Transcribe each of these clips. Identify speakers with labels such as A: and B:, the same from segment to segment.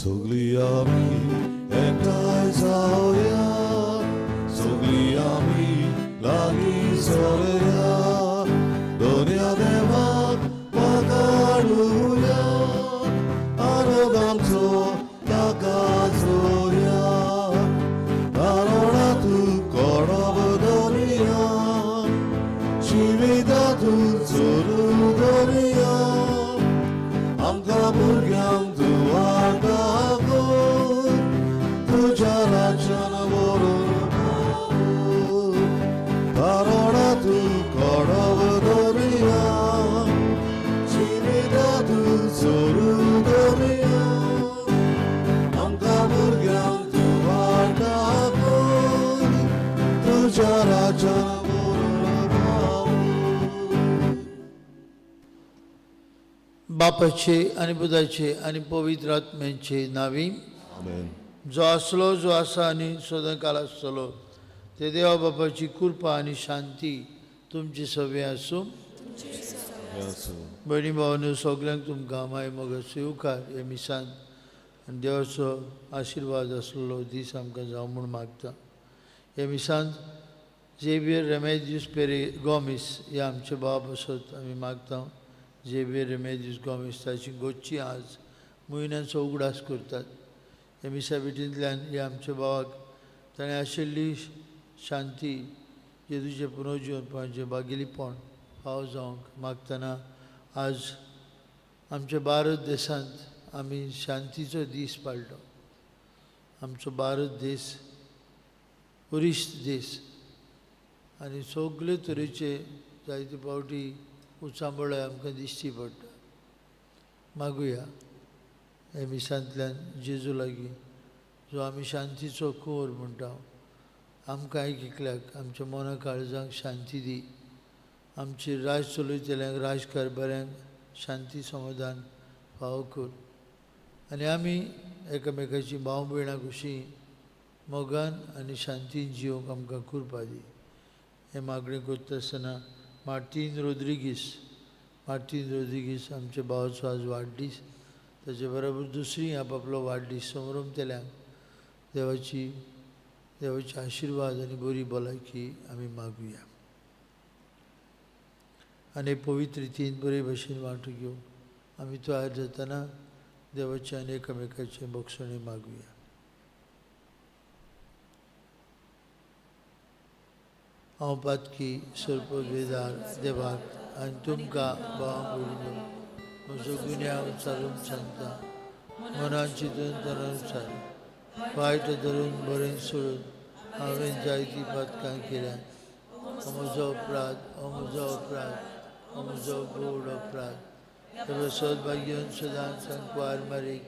A: सगळीं आमी एकठांय जावया, सगळीं आमी लागीं सरया, दर्या देवाक वागाडुया, आनंद आमचो ताका जोया. नारळा तूं कडब दर्या, जिविता तूं चलू दर्या, आमकां भुरग्यांक तूं वाटा कर, तुज्या राज्यान व्हरून पावय. नारळा तूं कडब दर्या, जिविता तूं चलू दर्या, आमकां भुरग्यांक तूं वाटा कर, तुज्या राज्यान व्हरून पावय.
B: बापाचे आनी पुताचे आनी पवित्र आत्म्याचे नावी.
A: आमेन.
B: जो आसलो, जो आसा आनी सदांकाल आसतलो ते देवा बापाची कृपा आनी शांती तुमची सवे आसूं.
A: आसूं.
B: भयणी भावांनो, सगल्यांक तुमकां माय मोगाचो येवकार हे मिसान आनी देवाचो आशिर्वाद आसलेलो दीस आमकां जावं म्हूण मागता. हे मिसान झेवियर रेमेदियूस पेरे गोमीस हे आमचे भाव पासत आमी मागता. झेवियर रेमेदियूस गोमीस ताची गोच्ची आज म्हयन्यांचो उगडास करतात. हे मिसा भेटींतल्यान हे आमच्या भावाक ताणें आशिल्ली शांती, जेजूचें पुनर्जिवनपणाचें बागेलीपण फावो जावंक मागतना आज आमच्या भारत देशांत आमी शांतीचो दीस पाळटा. आमचो भारत देश वरिश्ठ देश आनी सगळे तरेचे जायते फावटी उचांबळाय आमकां दिश्टी पडटा. मागुया हे मिसांतल्यान जेजू लागीं, जो आमी शांतीचो कुंवर म्हणटा, आमकां एक एकल्याक आमच्या मना काळजांक शांती दी. आमची राज चलयतल्यांक, राजकारभाऱ्यांक शांती समाधान फावो कर आनी आमी एकामेकाची भाव भयणां कशी मोगान आनी शांतीन जिवंक आमकां कृपा दी. हें मागणें करता आसतना मार्टीन रोद्रिगीस, मार्टीन रोद्रिगीस आमच्या भावाचो आज वाडदीस, ताचे बरोबर दुसरी आपआपलो वाडदीस समरमतल्यांक देवाचे आशिर्वाद आनी बरी भलायकी आमी मागुया आनी पवित्र रितीन बरे भशेन वांटो घेवंक आमी तयार जातना देवाचे आनी एकामेकाचे बक्षणी मागुया. हांव पातकी सर्पवेदार देवाक आनी तुमकां भाव भयणीनो म्हजो गुन्यांव चालून सांगता. मनान चिंतून तणान चाल वायट धरून बरें सोडून हांवें जायतीं पातकां केल्यात. हो म्हजो अपराध, हो म्हजो अपराध, हो म्हजो गोड अपराध. तें सदभाग्यान सदां सांकवार मारीक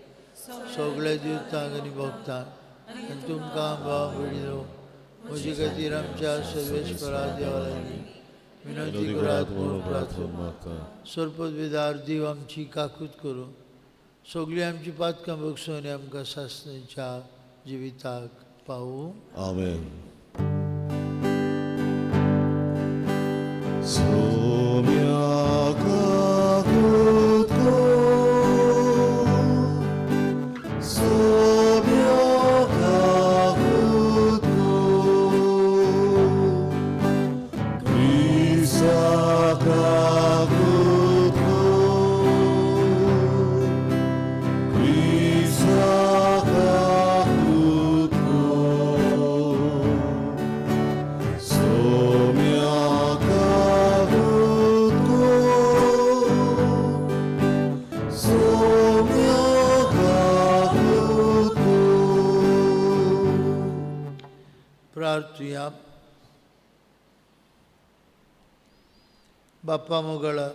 B: सगळ्या दिवतांक आनी भक्तांक आनी तुमकां भाव भयणीनो म्हजे खातीर आमच्या सर्वेस्परा देवा लागीं विनंती करात म्हणून प्रार्थना.
A: मागता.
B: सर्पवेदार देव आमची काकूत करूं, सगळीं आमची पातकां बगसून आनी आमकां सासणेच्या जिविताक पावूं.
A: आमेन. सोम्या काकूत कर, सोम्या काकूत कर, क्रिस्ता काकूत कर, क्रिस्ता काकूत कर, सोम्या काकूत कर, सोम्या काकूत कर.
B: प्रार्थुया. बाप्पा मोगळा,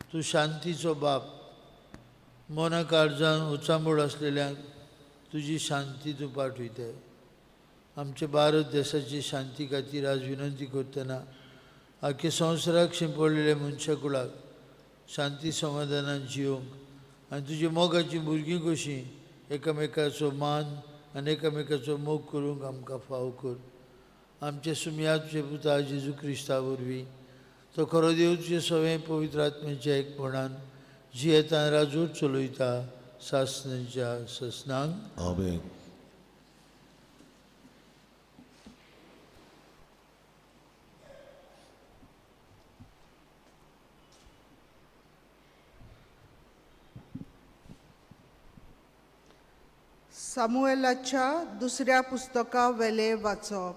B: तूं शांतीचो बाप, मना काळजान उचांबळ आसलेल्यांक तुजी शांती तूं पाठयताय. आमच्या भारत देशाची शांती खातीर आज विनंती करतना आख्या संवसाराक शिंपडलेल्या मनशा कुळाक शांती समाधानान जिवंक आनी तुज्या मोगाचीं भुरगीं कशीं एकामेकाचो मान आनी एकामेकाचो मोग करूंक आमकां फाव कर. आमच्या सुमया तुजे पुता जेजू क्रिस्ता वरवीं, तो खरो देव तुजे सवें पवित्र आत्म्याच्या एकपणान जियेता, राजूर चलयता सासनाच्या ससनांक.
A: आमेन.
C: सामुएलाच्या दुसऱ्या पुस्तका वेलें वाचप.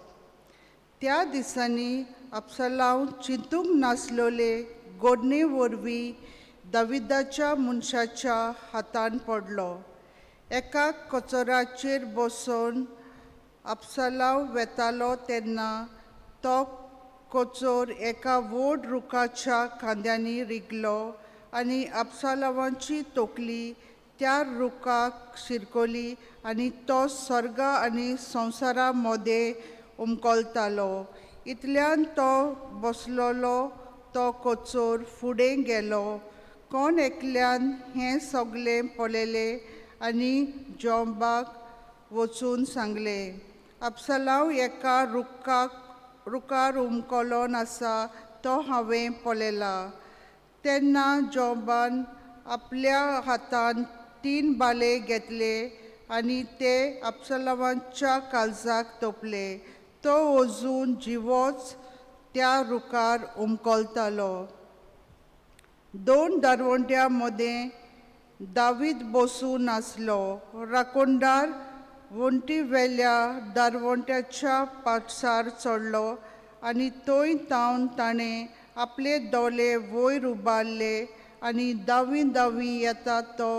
C: त्या दिसांनी अब्सलांव चिंतूंक नासलोले गोडणे वरवीं दाविदाच्या मनशाच्या हातान पडलो. एका कचोराचेर बसून अब्सलांव वेतालो तेन्ना तो कोचोर एका व्हड रुखाच्या खांद्यांनी रिगलो आनी अब्सलावाची तकली त्या रुखाक शिरकली आनी तो स्वर्गा आनी संवसारा मदें उमकलतालो. इतल्यान तो बसलोलो तो कोचोर फुडें गेलो. कोण एकल्यान हें सगलें पळयलें आनी जॉबाक वचून सांगलें, अब्सलांव एका रुखार उमकलोन आसा तो हांवें पळयला. तेन्ना जॉबान आपल्या हातान 3 बाले घेतले आनी ते अब्सलावाच्या काळजाक तोपले. तो अजून जिवोच त्या रुखार उमकलतालो. 2 दारवंट्या मदें दावीद बसून आसलो. राखणदार वण्टी वेल्या दारवंट्याच्या पाटसार चडलो आनी थंय तावन ताणें आपले दोळे वयर उबारले आनी दावी दावी येता तो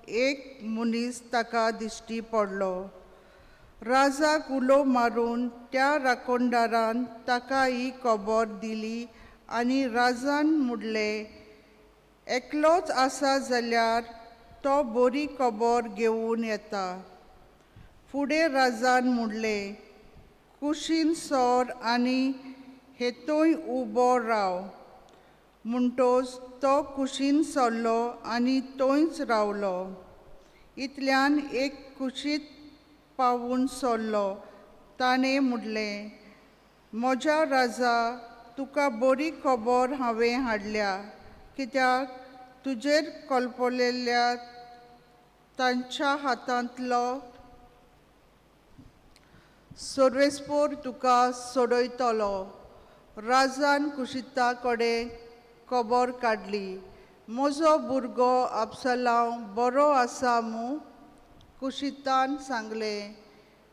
C: एक मनीस ताका दिश्टी पडलो. राजाक उलो मारून त्या राखणदारान ताका ही खबर दिली आनी राजान म्हणलें, एकलोच आसा जाल्यार तो बरी खबर घेवन येता. फुडें राजान म्हणलें, कुशीन सर आनी हेतूय उबो राव. म्हणटोच तो कुशीन सरलो आनी थंयच रावलो. इतल्यान एक कुशीत पावून सरलो. ताणें म्हणलें, म्हज्या राजा, तुका बरी खबर हांवें हाडल्या, कित्याक तुजेर कल्पलेल्या तांच्या हातांतलो सर्वेस्पोर तुका सोडयतलो. राजान कुशिता कडेन खबर काडली, म्हजो भुरगो अब्सलांव बरो आसा मू? कुशितान सांगलें,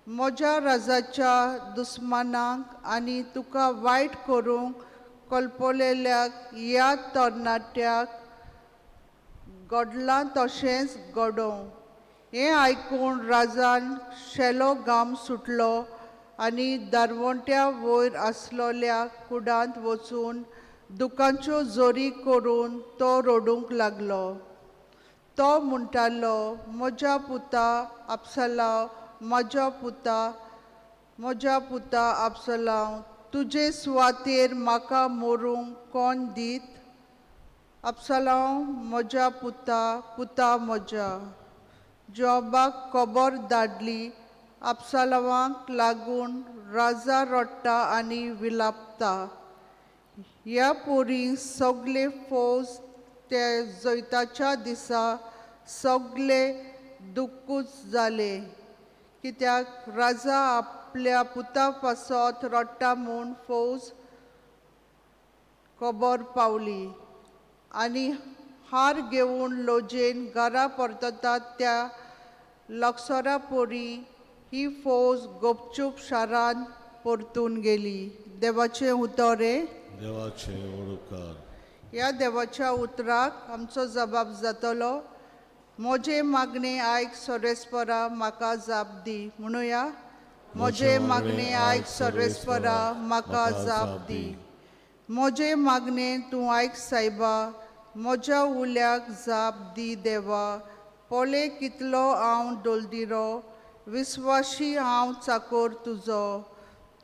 C: म्हज्या राजाच्या दुस्मानाक आनी तुका वायट करूंक कल्पलेल्याक ह्या तरणाट्याक घडलां तशेंच घडोवं. हें आयकून राजान शेलो घाम सुटलो आनी दारवंट्या वयर आसलोल्या कुडांत वचून दुकांच्यो जोरी करून तो रडूंक लागलो. तो म्हणटालो, म्हज्या पुता अब्सलांव, म्हज्या पुता, म्हज्या पुता अब्सलांव, तुजे सुवातेर म्हाका मरूंक कोण दीत? अब्सलांव म्हज्या पुता, पुता म्हज्या. जॉबाक खबर धाडली, अब्सलावाक लागून राजा रडटा आनी विलापता. ह्या पोरी सगले फौज ते जैताच्या दिसा सगले दुख्खूच जाले, कित्याक राजा आपल्या पुता पासत रडटा म्हूण फौज खबर पावली आनी हार घेवन लोजेन घरा परततात त्या लक्षरा पोरी ही फौज गोपचूप शारांत परतून गेली. देवाचें उतर हें.
A: देवाचे उपकार.
C: ह्या देवाच्या उतराक आमचो जबाब जातलो. म्हजें मागणें आयक सर्वेस्परा, म्हाका जाप दी. म्हणुया, म्हजें मागणें आयक सर्वेस्परा, म्हाका जाप दी. म्हजें मागणें तूं आयक सायबा, म्हज्या उल्याक जाप दी देवा. पळय कितलो हांव डोलदिरो, विस्वाशी हांव चाकोर तुजो.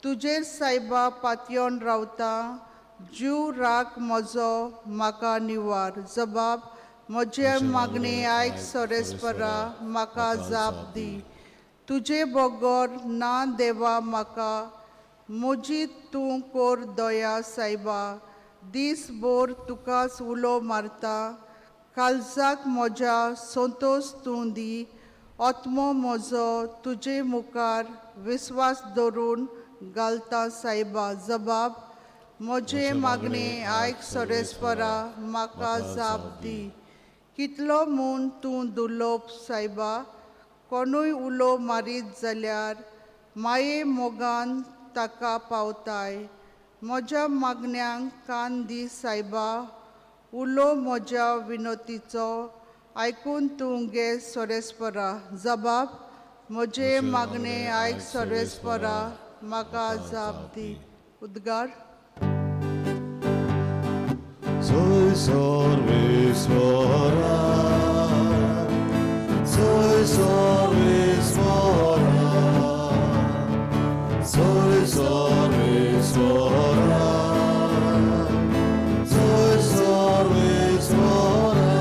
C: तुजेर सायबा पातयेवन रावता, जीव राख म्हजो म्हाका निवार. जबाब, म्हजें मागणें आयक सर्वेस्परा, म्हाका जाप दी. तुजे बगर ना देवा म्हाका, म्हजी तूं कोर दया सायबा. दीस भर तुकाच उलो मारता, काळजाक म्हज्या संतोश तूं दी आत्मो म्हजो तुजे मुखार विस्वास दवरून घालता सायबा जबाब म्हजे मागणे आयक सोरेस्परा म्हाका जाप दी कितलो म्हूण तूं दुर्लोभ सायबा कोणूय उलो मारीत जाल्यार माये मोगान ताका पावताय म्हज्या मागण्यांक कान दी सायबा उलो म्हज्या विनोतीचो आयकून तूं गे सोरेस्परा जबाब म्हजे मागणे आयक सोरेस्परा म्हाका जाप दी उद्गार
A: Soy सर्वेश्वरा, soy सर्वेश्वरा, soy सर्वेश्वरा, soy सर्वेश्वरा.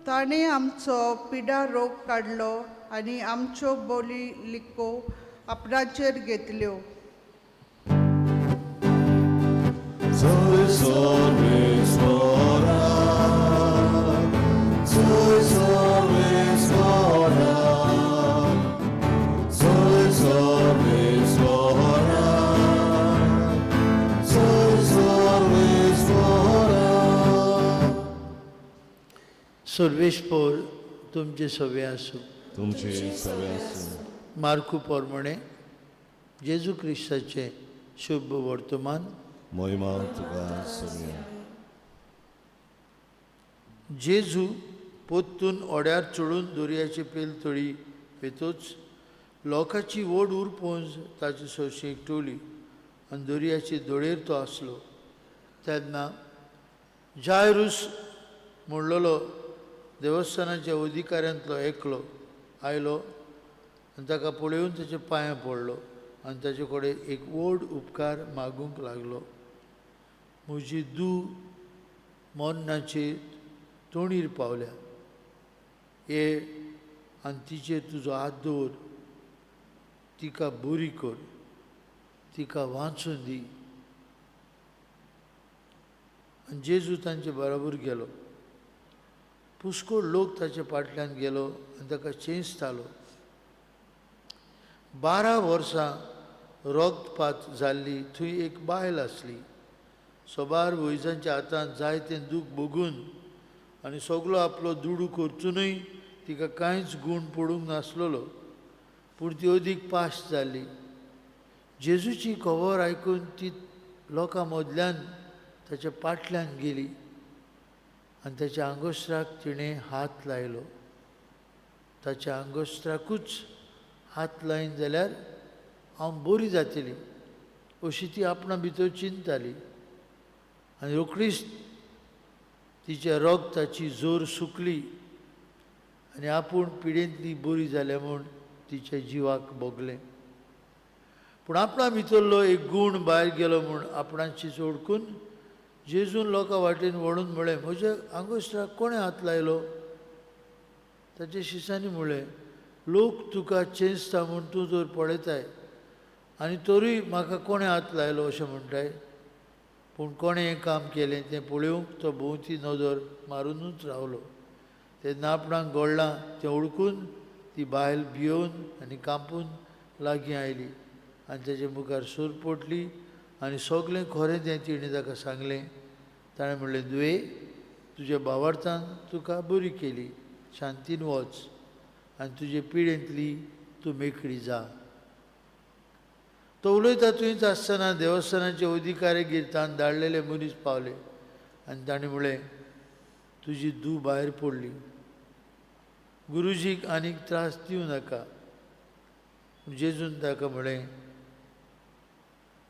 C: ताणें आमचो पिडा रोग काडलो आनी आमच्यो बोली लिको आपणाचेर घेतल्यो
A: Soy सर्वेश्वरा, soy सर्वेश्वरा, soy सर्वेश्वरा, soy सर्वेश्वरा.
B: सर्वेस्पोर तुमचे सवे आसूं.
A: तुमचे सवे आसूं.
B: मार्कू पोरमणे जेजू क्रिस्ताचें शुभ वर्तमान.
A: महिमा तुका सगळ्या.
B: जेजू पोत्तून ओड्यार चडून दर्याचे पेलतडी वेतोच लोकांची व्हड उरपोंज ताचे सोंशी एकटवली आनी दर्याचे दोळेर तो आसलो. तेन्ना जायरूस म्हणलेलो देवस्थानाच्या अधिकाऱ्यांतलो एकलो आयलो आनी ताका पळोवन ताच्या पांयां पडलो आनी ताचे कडेन एक व्हड उपकार मागूंक लागलो. म्हजी दू मरणाचे तोणीर पावल्या, ये आनी तिचेर तुजो हात दवर, तिका बरी कर, तिका वाचून दी. आनी जेजू तांचे बराबर गेलो. पुष्कळ लोक ताचे फाटल्यान गेलो आनी ताका चेंचतालो. 12 वर्सां रक्तपात जाल्ली थंय एक बायल आसली. सोबार वैजांच्या हातांत जायतें दूख भोगून आनी सगलो आपलो दुडू करचुनूय तिका कांयच गूण पडूंक नासलेलो, पूण ती अदीक पाश जाली. जेजूची खबर आयकून ती लोकां मदल्यान ताच्या फाटल्यान गेली आनी ताच्या आंगोस्त्राक तिणें हात लायलो. ताच्या आंगोस्त्राकूच हात लायन जाल्यार हांव बरी जातली अशी ती आपणा भितर चिंतताली. आनी रोखडीच तिच्या रगताची जोर सुकली आनी आपूण पिडेंतली बरी जाल्या म्हूण तिच्या जिवाक भोगलें. पूण आपणा भितरलो एक गूण भायर गेलो म्हूण आपणाची सोडकून जेजून लोकां वाटेन वळून म्हळें, म्हज्या आंगोस्त्राक कोणें हात लायलो? ताच्या शिसांनी म्हळें, लोक तुका चेंचता म्हूण तूं जर पळयताय आनी तरूय म्हाका कोणें हात लायलो अशें म्हणटाय. पूण कोणें हें काम केलें तें पळोवंक तो भोंवती नदर मारुनूच रावलो. तेन्ना आपणाक घडलां तें ओळखून ती बायल भियोवन आनी कांपून लागीं आयली आनी ताचे मुखार सूर पोटली आनी सगलें खरें तें तिणें ताका सांगलें. ताणें म्हणलें, दुये, तुज्या भावार्थान तुका बरी केली, शांतीन वच आनी तुजे पिडेंतली तूं मेकळी जा. तो उलयता थंयच आसतना देवस्थानाचे अधिकारी गिरतान धाडलेले मनीस पावले आनी ताणें म्हणलें, तुजी धूव भायर पडली, गुरुजीक आनीक त्रास दिवं नाका. जेजून ताका म्हणलें,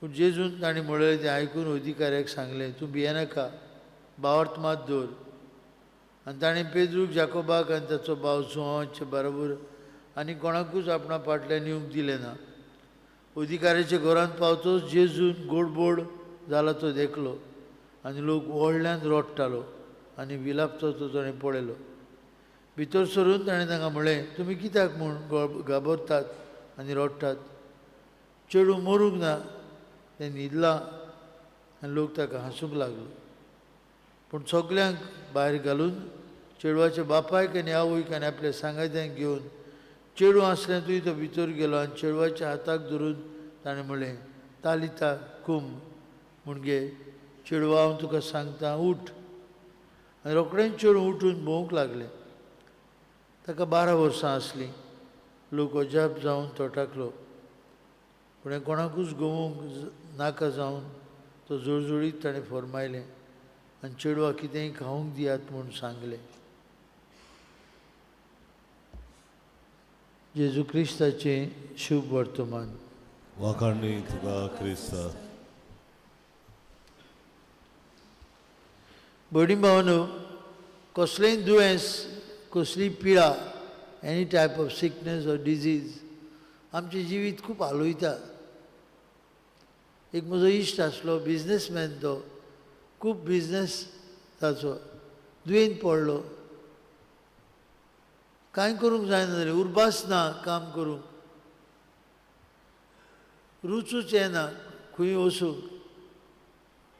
B: पूण जेजून ताणें म्हणलें तें आयकून अधिकाऱ्याक सांगलें, तूं भियेनाका, भावार्थ मात दवर. आनी ताणें पेद्रूक, जाकोबाक आनी ताचो भाव जुवांचे बरोबर आनी कोणाकूच आपणा फाटल्यान येवंक दिलें ना. अधिकाऱ्याच्या घरांत पावतोच जेजून गोडबोड जाला तो देखलो आनी लोक व्हडल्यान रडटालो आनी विलापतो तो ताणें पळयलो. भितर सरून ताणें तांकां म्हणलें, तुमी कित्याक म्हूण घाबरतात आनी रडटात? चेडूं मरूंक ना, तें न्हिदलां. आनी लोक ताका हांसूंक लागलो. पूण सगल्यांक भायर घालून चेडवाच्या बापायक आनी आवयक आनी आपल्या सांगात्यांक घेवन चेडूं आसलें थंय तो भितर गेलो आनी चेडवाच्या हाताक धरून ताणें म्हणलें, तालिता कुम, म्हणजे चेडवा हांव तुका सांगता उठ. आनी रोखडेंच चेडूं उठून भोंवूंक लागलें. ताका 12 वर्सां आसलीं. लोक अजाप जावन तो टाकलो, पूण हें कोणाकूच गोवूंक नाका जावन तो जोडजोडीत ताणें फर्मायलें आनी चेडवाक कितेंय खावंक दियात म्हूण सांगलें. जेजू क्रिस्ताचें शुभ वर्तमान.
A: वाखाणणी तुका क्रिस्ता.
B: भयणी भावांनो, कसलेंय दुयेंस, कसलीय पिडा, any type of sickness or disease आमचें जिवीत खूब हालयता. एक म्हजो इश्ट आसलो, बिजनसमॅन, तो खूब बिजनस ताचो, दुयेंत पडलो, कांय करूंक जायना जालें, उर्बाच ना काम करूंक, रुचूच येना खंय वचूंक.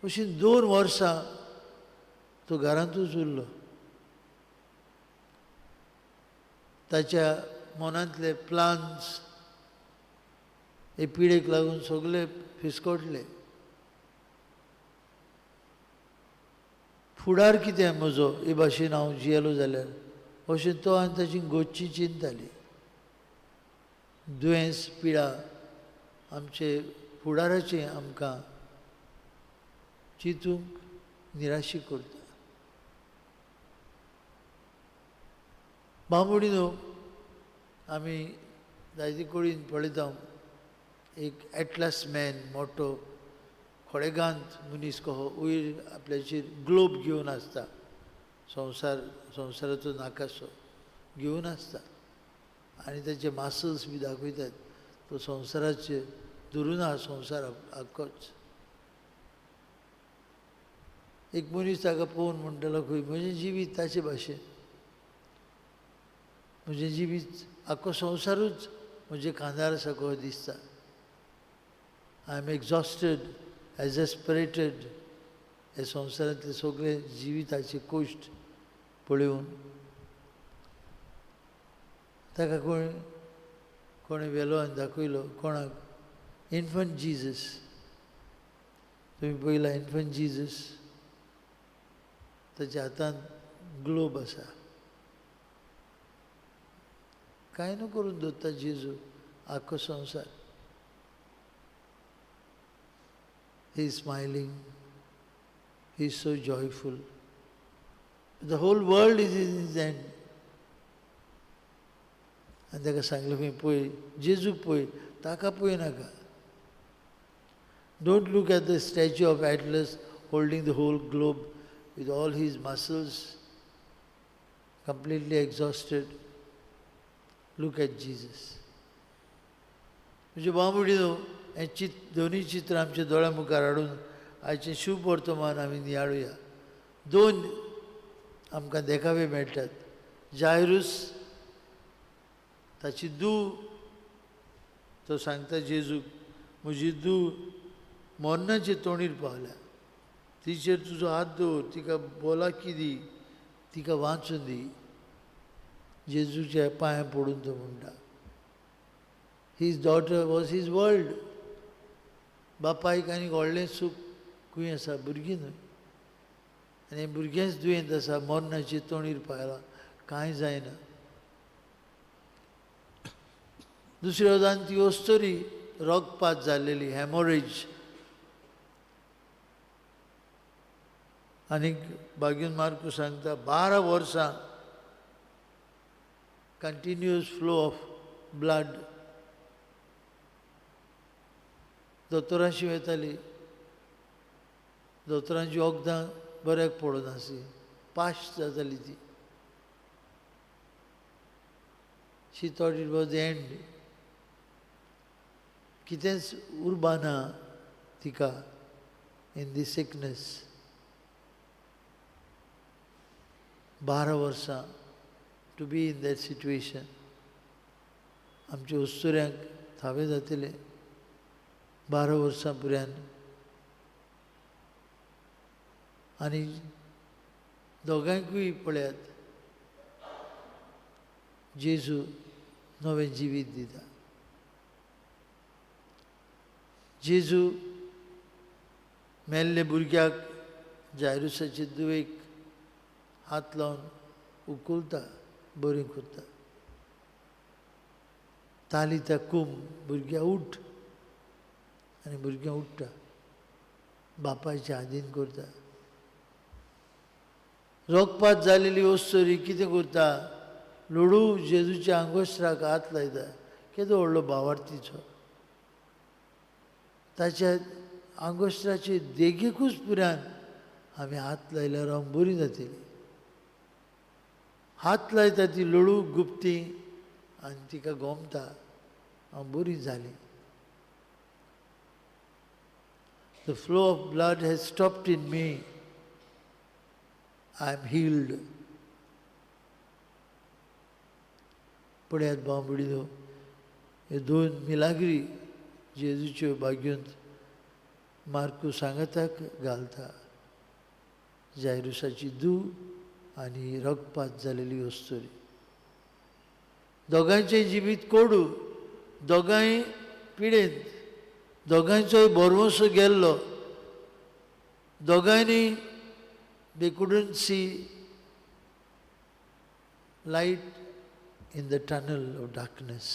B: अशीं 2 वर्सां तो घरांतूच उरलो. ताच्या मनांतले प्लान्स हे पिडेक लागून सगळे फिसकटले. फुडार कितें म्हजो हे भाशेन हांव जियेलो जाल्यार अशें तो आनी ताची गोच्ची चिंताली. दुयेंस पिडा आमचे फुडाराचें आमकां चिंतूंक निराशी करता. बांबोळीनो आमी जायते कडेन पळयता, एक एटलास मॅन मोटो खडेगांत मनीस कहो वयर आपल्याचेर ग्लोब घेवन आसता, संवसाराचो नाकासो घेवन आसता आनी ताचे मासल्स बी दाखयतात. तो संवसाराचेर धरून आहा संवसार आख्खोच. एक मनीस ताका पळोवन म्हणटालो, खंय म्हजें जिवीत ताचे भाशेन, म्हजें जिवीत आख्खो संवसारूच म्हजे खांदार आसा कसो दिसता. I am exhausted, exasperated. हे संवसारांतले सगळे जिविताचे कश्ट पळोवन ताका कोणें व्हेलो आनी दाखयलो. कोणाक? Infant Jesus. तुमी पळयला इन्फंट जीजस, ताच्या हातांत ग्लोब आसा. कांय न्हू करून दवरता जेजू आख्खो संवसार. He is smiling, he is so joyful. The whole world is in his hand. आनी ताका सांगलें खंय, पळय जेजूक पळय, ताका पळय नाका. Don't look at the statue of Atlas holding the whole globe with all his muscles completely exhausted. Look at Jesus. म्हणजे बांबुडीनो हें दोनूय चित्रां आमच्या दोळ्या मुखार हाडून आयचें शुभ वर्तमान आमी नियाळुया. 2 आमकां देखावे मेळटात. जायरूस ताची धूव, तो सांगता जेजूक, म्हजी धूव मरणाचे तोंडीर पावल्या, तिचेर तुजो हात दवर, तिका बोलाकी दी, तिका वाचून दी. जेजूच्या पांयां पडून तो म्हणटा. His daughter was his world. बापायक आनी व्हडलें सूख खंय आसा? भुरगीं न्हय. आनी भुरगेंच दुयेंत आसा, मरणाचे तोंडीर पावलां, कांय जायना. दुसऱ्या वटान ती अस्तुरी रगपात जाल्लेली, हॅमोरेज. आनीक बागीन मार्कू सांगता 12 वर्सां कंटिन्युअस फ्लो ऑफ ब्लड. दोतोरांशी वताली, दोतोरांची वखदां बऱ्याक पडनासली, पाश जाताली ती. She thought it was the end. कितेंच उर्बा ना तिका इन दी सिकनेस. 12 वर्सां to be in that situation. आमच्या अस्तुऱ्यांक थावें जातलें 12 वर्सां पुऱ्यान. आनी दोगांयकूय पळयात, जेजू नवें जिवीत दिता. जेजू मेल्ले भुरग्याक जायरुसाचे दुवेक हात लावन उखलता, बरी करता. तालिता कुम, भुरग्या उठ, आनी भुरगें उठ्ठा, बापायच्या आदीन करता. रोगपात जालेली वस्तुरी कितें करता, लोडू जेजूच्या आंगोस्त्राक हात लायता. केदो व्हडलो भावार्थीचो, ताच्या आंगोस्त्राचे देगेकूच पुरान आमी हात लायल्यार हांव बरी जातली. हात लायता ती लोडू गुप्ती आनी तिका गोमता, हांव बरी जाली. The flow of blood has stopped in me. I am healed. पळयात भाव भयणीनो, ह्यो दोन मिलाग्री जेजूच्यो बागेंत मार्कू सांगाताक घालता, जायरुसाची धूव आनी रगपात जालेली अस्तुरी. दोगांयचें जिवीत कोडू, दोगांय पिडेंत, दोगांयचोय भरवंसो गेल्लो, दोगांयनी they couldn't see light in the tunnel of darkness.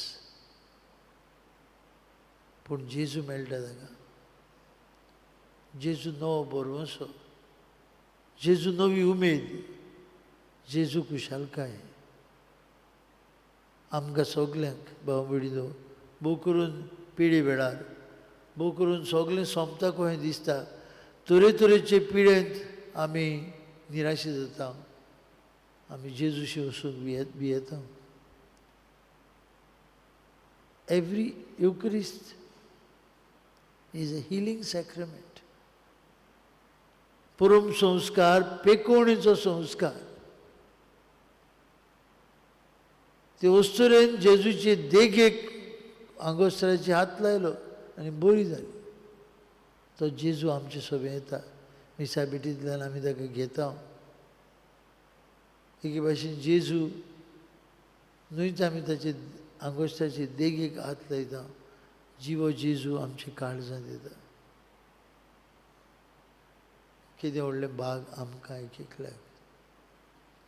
B: पूण जेजू मेळटा ताका, जेजू नवो भरवंसो, जेजू नवी उमेद, जेजू खुशालकाय. आमकां सगल्यांक भाव भयणीनो, भोव करून पिडे वेळार, भोव करून सगळें सोंपता कशें दिसता, तरेतरेचे पिडेंत आमी निराशे जाता, आमी जेजूशी वचूंक भियेता. Every Eucharist is a healing sacrament. परम संस्कार, पेकोवणेचो संस्कार. ते वस्तुरेन जेजूचे देगेक आंगोस्त्राचे हात लायलो आनी बरी जाली. तो जेजू आमचे सोबें येता, मिसा भेटींतल्यान आमी ताका घेता. एके भाशेन जेजू न्हयच आमी ताचे आंगोस्त्राचे देगेक हात लायता, जिवो जेजू आमचे काळजांत येता. केदें व्हडलें भाग आमकां एक एकल्याक,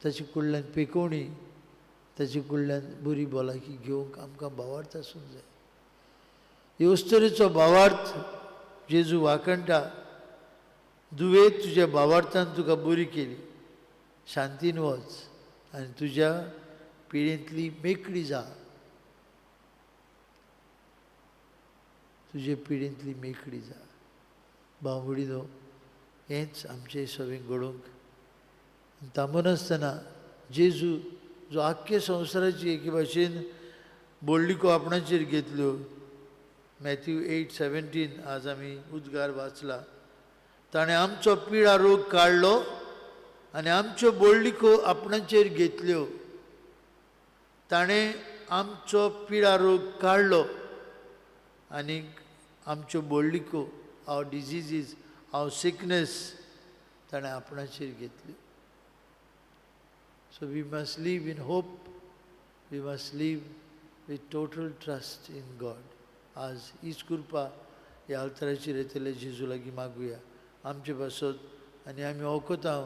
B: ताचे कडल्यान पेकोवणी, ताचे कडल्यान बरी भलायकी घेवंक आमकां भावार्थ आसूंक जाय. हे अस्तुरेचो भावार्थ जेजू वाखणटा, दुवे तुज्या भावार्थान तुका बरी केली, शांतीन वच आनी तुज्या पिळेंतली मेकळी जा, तुजे पिळेंतली मेकळी जा. भाव भयणीनो, हेंच आमचें सगळें घडोवंक थांबनासतना जेजू जो आख्खे संवसाराची एके भाशेन बोल्डिको आपणाचेर घेतल्यो. मॅथ्यू 8:17 आज आमी उद्गार वाचला. ताणें आमचो पिडा रोग काडलो आनी आमच्यो बोल्डिको आपणाचेर घेतल्यो. ताणें आमचो पिडा रोग काडलो आनी आमच्यो बोल्डिको, our diseases, our sickness ताणें आपणाचेर घेतल्यो. So we must live in hope, we must live with total trust in God. आज हीच कृपा ह्या अल्तराचेर येतले जेजू लागीं मागुया आमचे पासत आनी आमी वखदां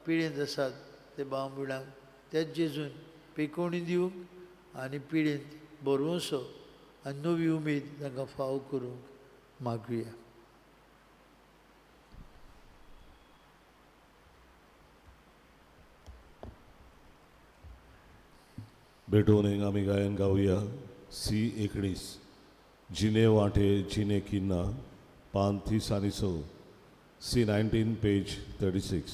B: पिळेंत आसात ते भाव भयणांक तेच जेजून पेकोवणी दिवंक आनी पिळेंत बरोवचो आनी नवी उमेद तांकां फावो करूंक मागुया.
A: भेटून एक आमी गायन गावया सी 19 जिने वांटे जिने किन्ना पान 30 आनी 6 सी 19 पेज 36.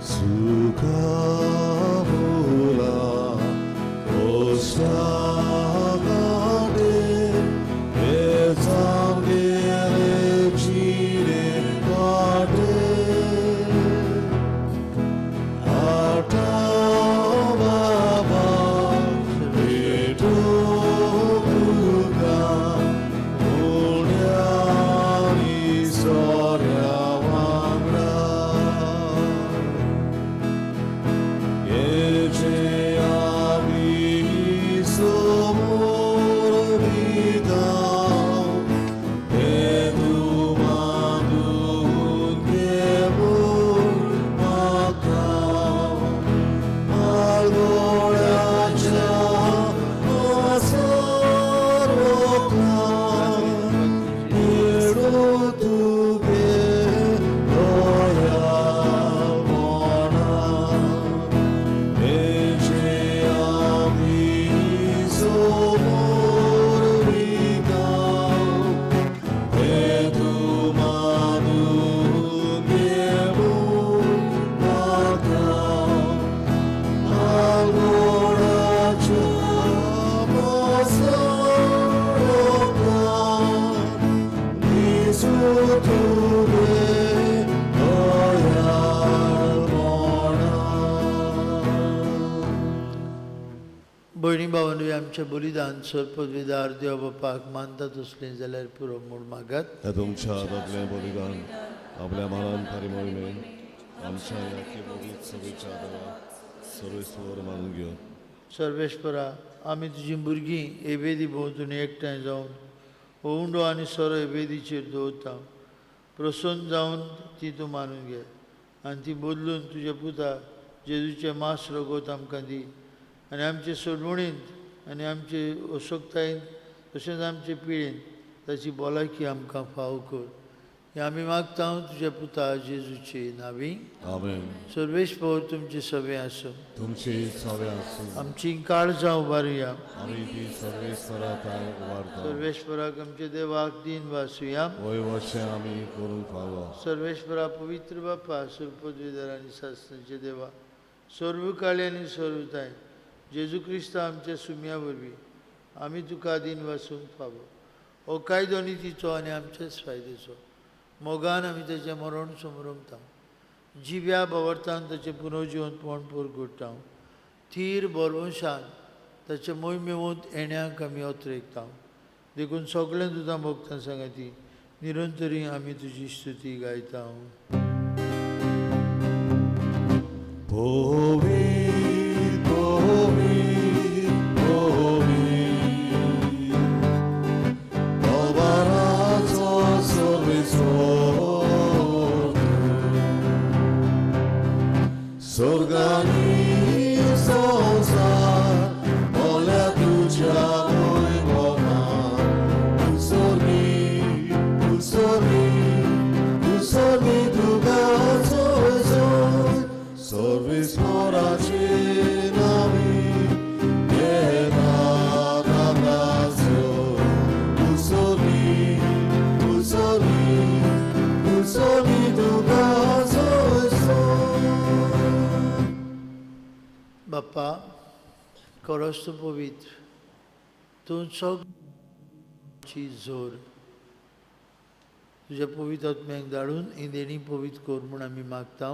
A: सुखामुला तुगे दयाळपणा.
B: भयणी भावांनो आमचें बलिदान सरपदवीदार देव बापाक मानता तसलें जाल्यार पुरो म्हूण मागात.
A: ह्या तुमच्या हातांतलें बलिदान आपल्या मानान परिमोहिमेन आमच्या ह्या पवित्र सभेच्या देवा सर्वेस्वर मानून घेवन.
B: सर्वेस्परा, आमी तुजीं भुरगीं एबेदी भोंवतणी एकठांय जावन हो उंडो आनी सोरो एबेदीचेर दवरता. प्रसन्न जावन ती तूं मानून घे आनी ती बदलून तुज्या पुता जेजूचें मांस रगत आमकां दी आनी आमचे सोडवणींत आनी आमचे असोक्तायेन तशेंच आमचे पिळेन ताची भलायकी आमकां फावो कर. हें आमी मागता तुज्या पुता जेजूचे नांवी.
A: आमेन.
B: सर्वेस्पर तुमचे सगळें आसूं.
A: तुमची सवे आसूं.
B: आमची काळजां उबारुया.
A: आमी ती सर्वेस्वरा थांय उबारता.
B: सर्वेस्पराक आमच्या देवाक दीन वासुया.
A: वय वर्षें आमी करूंक फावो.
B: सर्वेस्परा, पवित्र बापा, सुरपदवीधर आनी सासणाचे देवा, सर्व काळी आनी सर्वताय जेजू क्रिस्त आमच्या सुम्या वरवीं आमी तुका दीन वासूंक फावो. हो कायदो नितीचो आनी आमच्याच फायद्याचो. मोगान आमी ताचें मरण समरमता, जिव्या भवर्तान ताचें पुनर्जिवंतपण परगुट्टा, थीर बरवंशान ताचें मोहिमेवंत येण्याक आमी अत्रेकता. देखून सगळें तुजा भक्तां सांगाती निरंतरी आमी तुजी स्तुती गायता.
A: पवित्र पवित्र पवित्र बाबाराचो सर्वेस्वर, स्वर्गानी संवसार भोल्या तुज्या वैभवान. तूं सोर्गी, तूं सोर्गी, तूं सोर्गी तुका सोय सर्वेस्वराचे नावी येता तांगाचो. तूं सोर्गी, तूं सोर्गी, तूं सोर्गी तुका सोय.
B: बाप्पा, खरोच तूं पवित्र, तूं सगळी जोर. तुज्या पवित्र आत्म्याक धाडून ही देणी पवित्र कर म्हूण आमी मागता.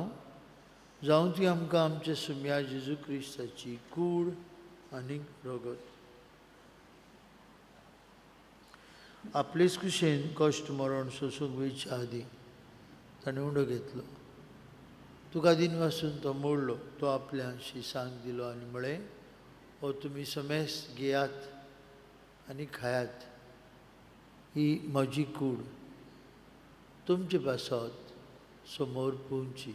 B: जावं ती आमकां आमच्या सुम्या जेजू क्रिस्ताची कूड आनी रगत. आपलेच कुशेन कश्ट मरण सोंसूंक वयच्या आदीं ताणें उंडो घेतलो. तुका दीन वासून तो मोडलो, तो आपल्या शिसांक दिलो आनी म्हळें, हो तुमी समेस घेयात आनी खायात, ही म्हजी कूड तुमचे पासत समोर पुंची.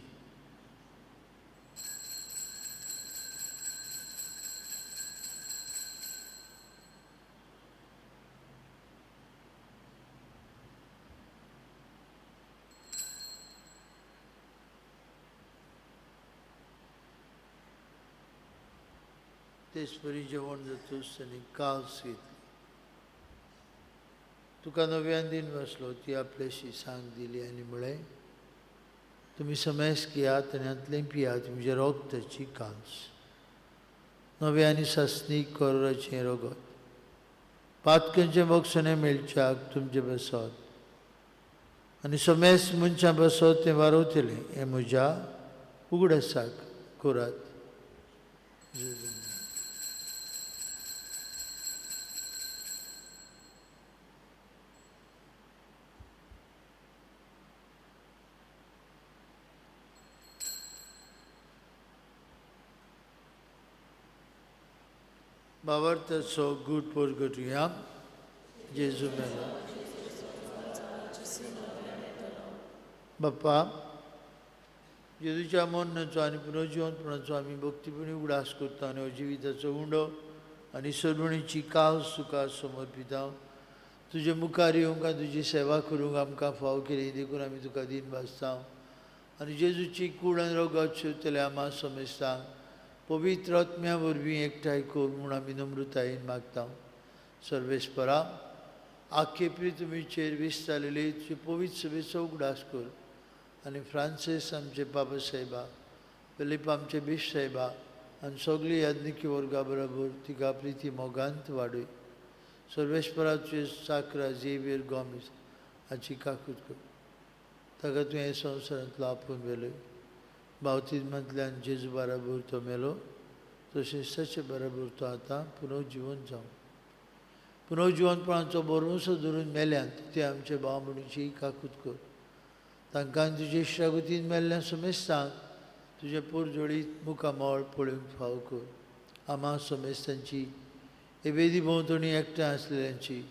B: तेच परी जेवण जातूच ताणें कास घेतली. तुका नव्यान दीन बसलो, ती आपले शिसांक दिली आनी म्हळें, तुमी समेस घेयात आनी हातलें पियात, म्हज्या रगताची कांस, नव्या आनी सासणीक कोराचें रगत, पातकांचें बक्षणें मेळच्याक तुमचें बसत आनी समेस मनशां बसत तें वारवतलें, हें म्हज्या उगडासाक करात. भावार्थाचो गूट परगटुया. जेजू मेलो. बाप्पा, जेजूच्या मरणाचो आनी पुनर्जिवंतपणाचो आमी भक्तीपणी उगडास करता आनी हो जिविताचो उंडो आनी सरवणीची कास तुका समर्पिता. तुजे मुखार येवंक आनी तुजी सेवा करूंक आमकां फाव केली देखून आमी तुका दीन भासता आनी जेजूची कूड आनी रगत शिवतल्या आमा समेस्तांक पवित्र आत्म्या वरवीं एकठांय कर म्हूण आमी नम्रतायेन मागता. सर्वेस्परा, आख्खे पृथ्वीचेर विस्तारलेली तुजे पवित्र सभेचो उगडास कर आनी फ्रांसीस आमचे बाबा साहेबा, फिलीप आमचे बीश साहेबा आनी सगळी याज्ञिकी वर्गा बरोबर तिका प्रिती मोगांत वाडय. सर्वेस्पराचे साकरा झेवियर गोमीस हाची काकूत कर. ताका तुवें संवसारांतलो आपोवन व्हेलो. बावतिज्मांतल्यान जेजू बाराबर तो मेलो, तशेंच ताचे बराबर तो आतां पुनर्जिवन जावं. पुनर्जिवनपणाचो भरवंसो धरून मेल्यान ते आमचे भाव भयणीची काकूत कर. तांकां तुजे इश्टागतीन मेल्ल्या समेस्तांक तुजें पोरजोळीत मुखामळ पळोवंक फावो कर. आमा समेस्तांची हे वेदी भोंवतणी एकठांय आसलेल्यांची,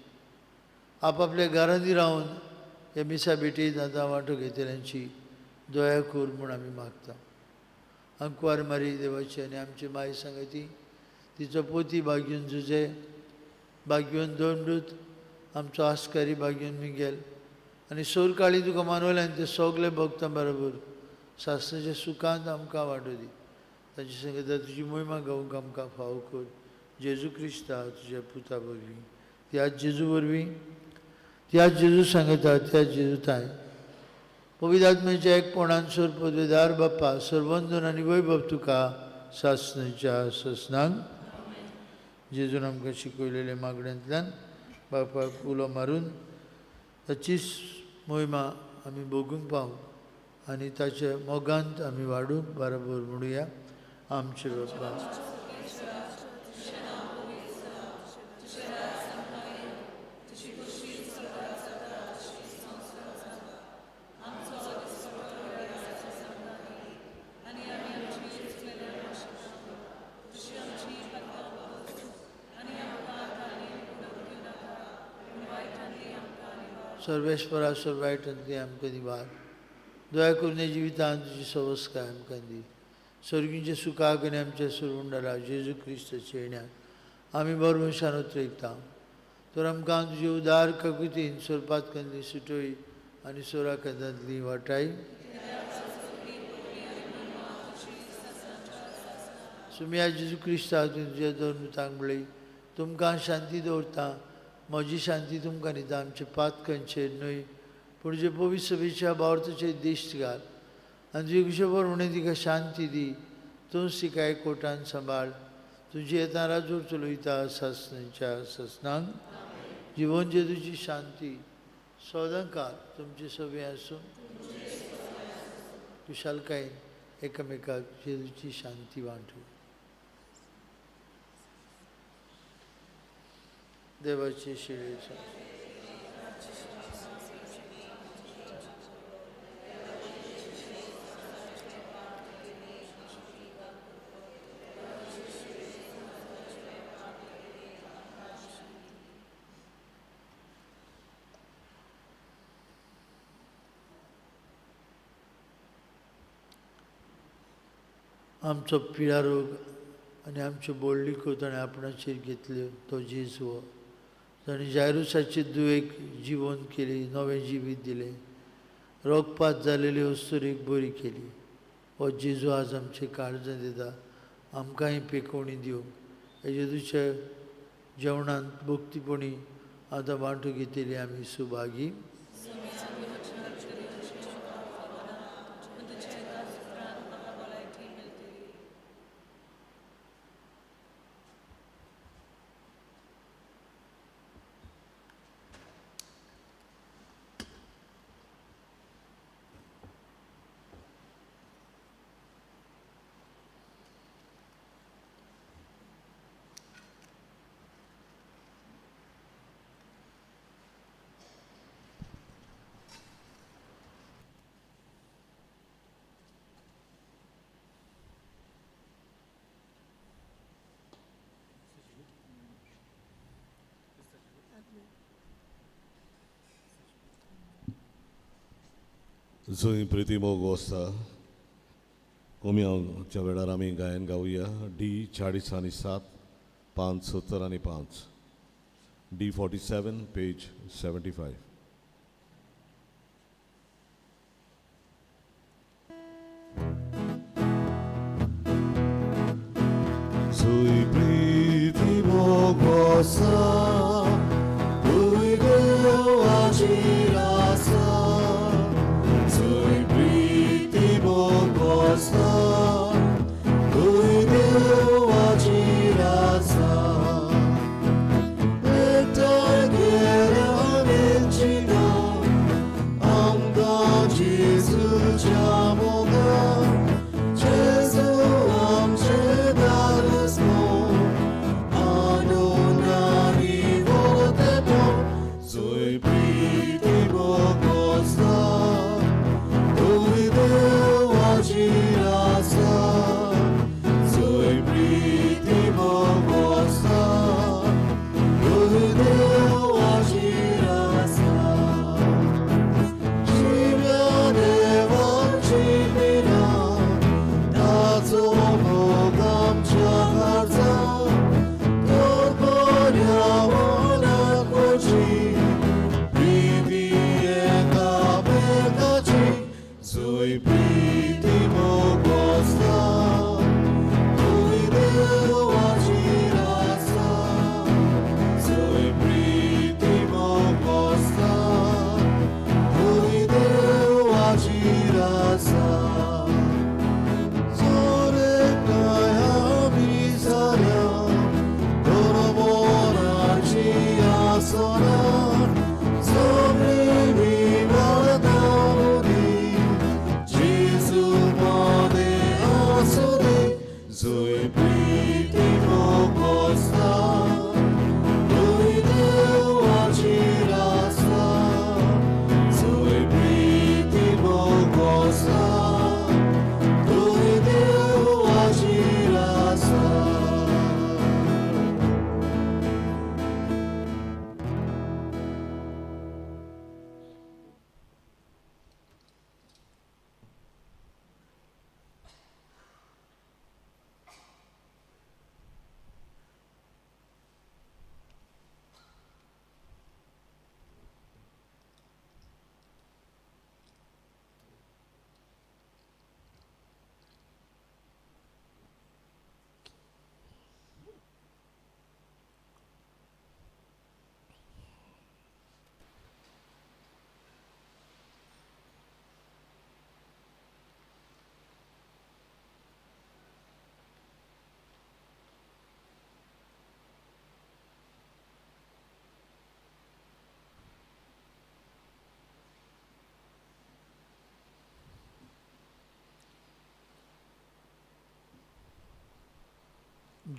B: आपापल्या घरांनी रावन हे मिसा भेटीत आतां वांटो घेतल्यांची दया कर म्हूण आमी मागता. आंकवार मारी देवाची आनी आमची माय सांगती, तिचो पोती बागीवन जुजे, बागीवन दोंडूत, आमचो आस्कारी बागीवन मिगेल आनी सोरकाळी तुका मानवल्यान ते सगळे भक्तां बरोबर सासणाच्या सुखांत आमकां वांटो दी. तांचे संगता तुजी मोहिमा गावंक आमकां फावो कर. जेजू क्रिस्ता तुज्या पुता वरवीं, त्याच जेजू वरवीं, त्याच जेजू सांगता, त्याच जेजू ताय पवित्र आत्म्याच्या एकपणान सोर पदवेदार बाप्पा सर्वंदन आनी वैभव तुका सासणाच्या सासणांक. जेजून आमकां शिकयलेल्या मागण्यांतल्यान बापाक उलो मारून ताचीच मोहिमा आमी भोगूंक पावूंक आनी ताच्या मोगांत आमी वाडूंक बरोबर म्हणुया. आमचे बापा सर्वेश्वरा सर्वायटांतली आमकां निवार, दया करून जिवितांत तुजी सवस्काय आमकां दी. सर्गींच्या सुखाक आनी आमच्या सुरवंडरा जेजू क्रिस्ताच्या येण्याक आमी बरवंशान उतरयता. तर आमकां तुजे उदार काकुतीन सोरपातकांतली सुटोय आनी सोराकांतांतली वाटाय. सुमया जेजू क्रिस्ता तुवें तुज्या दोन मुतांक म्हणली, तुमकां शांती दवरता, म्हजी शांती तुमकां दिता. आमचे पातकांचेर न्हय पूण जे पवित्र सभेच्या बावर्थाचेर दिश्ट घाल आनी तुजे कुशबर म्हणून तिका शांती दी. तूंच तिका एकवटान सांबाळ. तुजी येता राजूर चलयता सासणाच्या सासणांक. जिवन जेजूची शांती सदांकाळ तुमचे सभे आसूं. खुशालकायेन एकामेकाक जेजूची शांती वांटू. देवाची शिळेचो आमचो पिळारोग आनी आमच्यो बोडलिको ताणें आपणाचेर घेतल्यो तो जेजू हो. ताणें जायरुसाचे दुयेक जिवन केली, नवें जिवीत दिलें, रोगपात जालेली अस्तुरेक बरी केली. हो जेजू आज आमचे काळजांत येता, आमकांय पेकोवणी दिवंक. ह्या जेजूच्या जेवणांत भक्तीपणी आतां वांटो घेतली आमी सुभागी.
A: जंय प्रिती मोग आसता कोमियांच्या वेळार आमी गायन गावया. डी 40 आनी 7, 5 70 आनी 5, डी 47 पेज 75. जंय प्रिती मोग आसा थंय देवाची आसा, जंय प्रिती मोग आसा थंय देवाची आसा. एकठांय केल्या मेळची ना आमकां.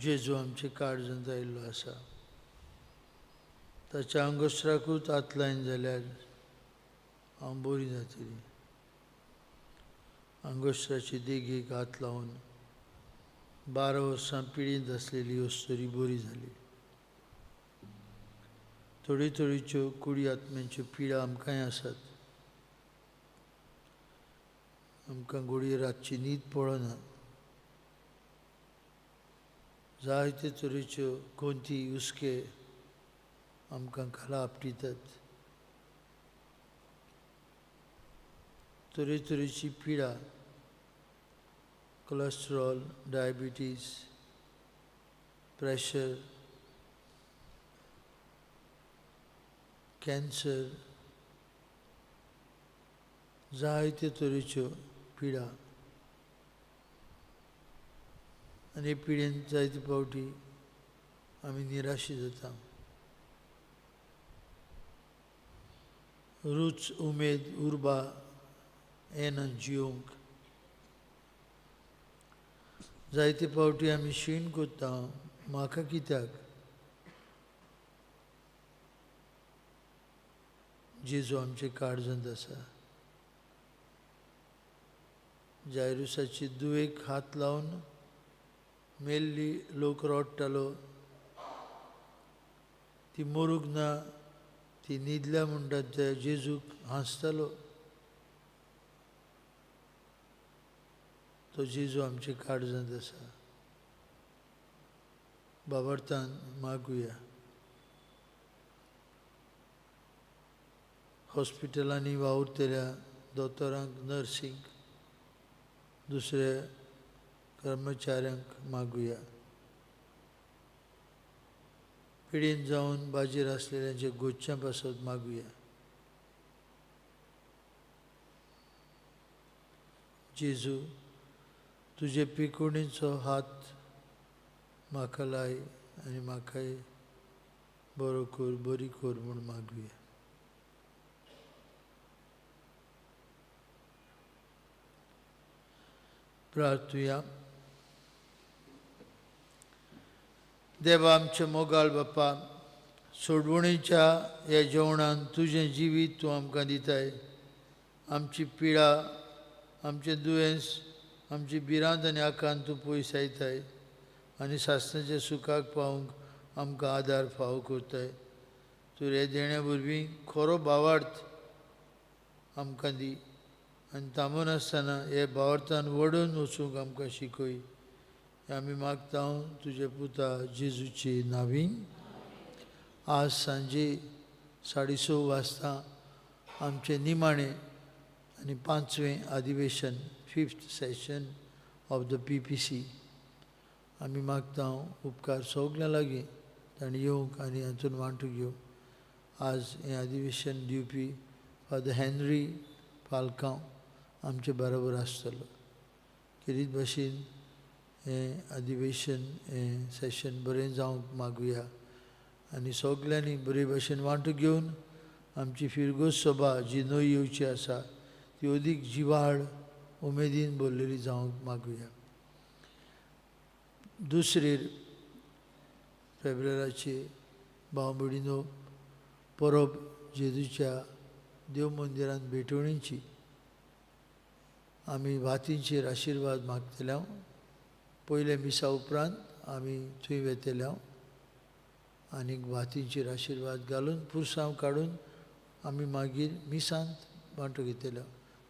B: जेजू आमचे काळजांत आयिल्लो आसा. ताच्या आंगोस्त्राकूच हात लायन जाल्यार हांव बरी जातली. आंगोस्त्राचे देगेक हात लावन 12 वर्सां पिळींत आसलेली अस्तुरी बरी जाली. थोडी थोडीच्यो कुडी आत्म्यांच्यो पिडा आमकांय आसात. आमकां घोडये रातची न्हीद पळना. जायते तरेच्यो कोंती हुस्के आमकां खाला आपटितात. तरेतरेची पिडा, कोलेस्ट्रॉल, डायबिटीज, प्रेशर, कॅन्सर, जायते तरेच्यो पिडा. आनी हे पिडेन जायते फावटी आमी निराशी जाता. रूच, उमेद, उर्बा येना जिवंक. जायते फावटी आमी शीण करता, म्हाका कित्याक? जेजू आमचे काळजांत आसा. जायरुसाची दुवेक हात लावन मेल्ली लोक रडटालो. ती मरूंक ना, ती न्हिदल्या म्हणटात त्या जेजूक हांसतालो. तो जेजू आमचे काळजांत आसा. बाबर्थान मागुया. हॉस्पिटलांनी वावुरतल्या दोतोरांक, नर्सींक, दुसऱ्या कर्मचाऱ्यांक मागुया. पिडेन जावन बाजीर आसलेल्यांच्या गोच्यां पासत मागुया. जेजू, तुजे पिकोणीचो हात म्हाका लाय आनी म्हाकाय बरो कर, बरी कर म्हूण मागुया. प्रार्थुया. देवा आमचे मोगाळ बापा, सोडवणीच्या ह्या जेवणान तुजें जिवीत तूं आमकां दिताय. आमची पिडा, आमचें दुयेंस, आमची भिरांत आनी आकांत तूं पयसायताय आनी सासणाच्या सुखाक पावूंक आमकां आदार फावो करताय. तूं हे देण्या वरवीं खरो भावार्थ आमकां दी आनी थांबनासतना हे भावार्थान वडून वचूंक आमकां शिकय. आमी मागता तुज्या पुता जेजूचे नांवीन. आज सांजे 6:30 वाजता आमचें निमाणें आनी 5वें अधिवेशन, 5th session of the PPC. आमी मागता उपकार सगल्यां लागीं तांणी येवंक आनी हातून वांटूंक घेवंक. आज हें अधिवेशन दिवपी फादर हेनरी फाल्कांव आमचे बरोबर आसतलो. खेरीत भाशेन हें अधिवेशन, हें सेशन बरें जावंक मागुया आनी सगल्यांनी बरे भाशेन वांटो घेवन आमची फिरगोज सभा जी न्हय येवची आसा ती अदीक जिवाळ उमेदीन भरलेली जावंक मागुया. 2 फेब्रुवाराचे भाव भयणीनो परब जेजूच्या देव मंदिरांत भेटवणीची आमी वातींचेर आशिर्वाद मागतले. पयल्या मिसा उपरांत आमी थंय वेतले आनी वातींचेर आशिर्वाद घालून पुरसांव काडून आमी मागीर मिसांत वांटो घेतले.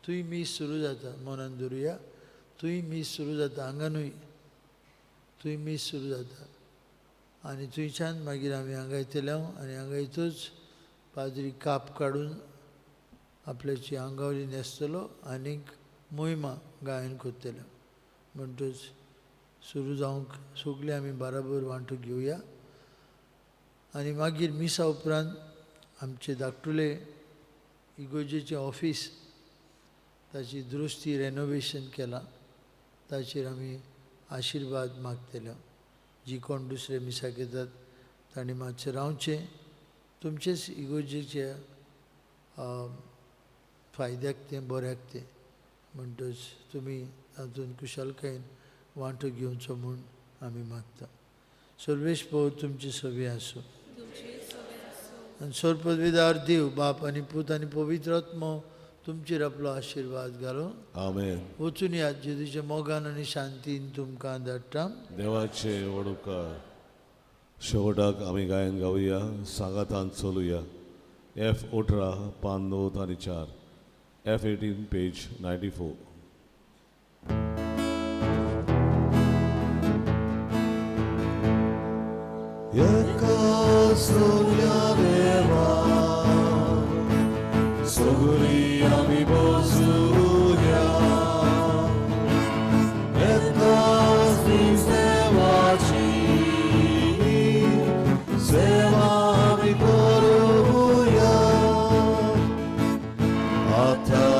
B: थंय मीस सुरू जाता, मनान धरुया. थंय मीस सुरू जाता, हांगा न्हय, थंय मीस सुरू जाता आनी थंयच्यान मागीर आमी हांगा येतले आनी हांगा येतूच पाद्री काप काडून आपल्याची आंगावली न्हेसतलो आनीक मोहिमा गायन करतले. म्हणटच सुरू जावंक सगळे आमी बराबर वांटो घेवया. आनी मागीर मिसा उपरांत आमचे धाकटुले इगोजेचें ऑफीस ताची दुरुस्ती रेनोवेशन केलां, ताचेर आमी आशिर्वाद मागतले. जी कोण दुसरे मिसाक येतात तांणी मातशें रावचें, तुमचेच इगोजेच्या फायद्याक तें, बऱ्याक तें. म्हणटच तुमी तातूंत कुशलकायेन वांटो घेवचो म्हूण आमी मागता. सर्वेस्पोर तुमची सवी आसूं. आनी सर्वपदवीदार देव बाप आनी पूत आनी पवित्र आत्मो तुमचेर आपलो आशिर्वाद घालूं.
A: आमेन.
B: वचून यात जेजूच्या मोगान आनी शांतीन तुमकां धाडटा.
A: देवाचे व्हड उपकार. शेवटाक आमी गायन गावया, सांगातान चलुया. एफ 18 पान 9 आनी 4, एफ 18 पेज 94. एका सोल्या देवा सगळी आमी बसूया, एकाच दीस देवाची सेवा आमी करूया. आतां